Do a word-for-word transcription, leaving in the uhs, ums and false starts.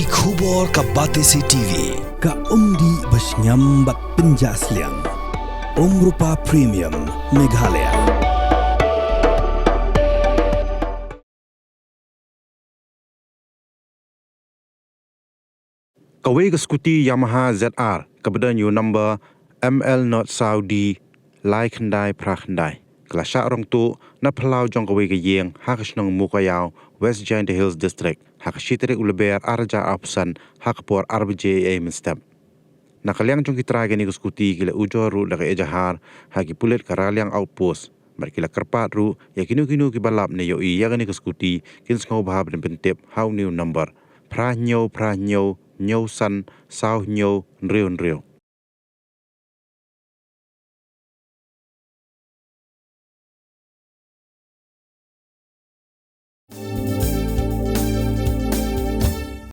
Ki khubor ka Batesi T V, ka umdih ba shngiam bad pynjah sliang. Umrupa Premium, Meghalaya. Kawei ka scooty Yamaha Z R kaba don ïa u number M L not saw D lai khyndai phra khyndai ka la shah rong tuh na phyllaw jong kawei ka ïing ha ka shnong Mowkaiaw, West Jaintia Hills District, ha ka shi tarik u Lber ar hajar arphew san ha ka por ar baje eiei mynstep. Na ka liang jong ki trai kane ka scooty ki la ujor ruh da ka ejahar ha ki pulit ka Raliang Outpost bad ki la kyrpad ruh ïa kino kino kiba lap ne ïohi ïa kane ka scooty kin sngewbha ban pyntip ha une u number phra hynñiew phra hynñiew hynñiew san saw hynñiew hynriew hynriew.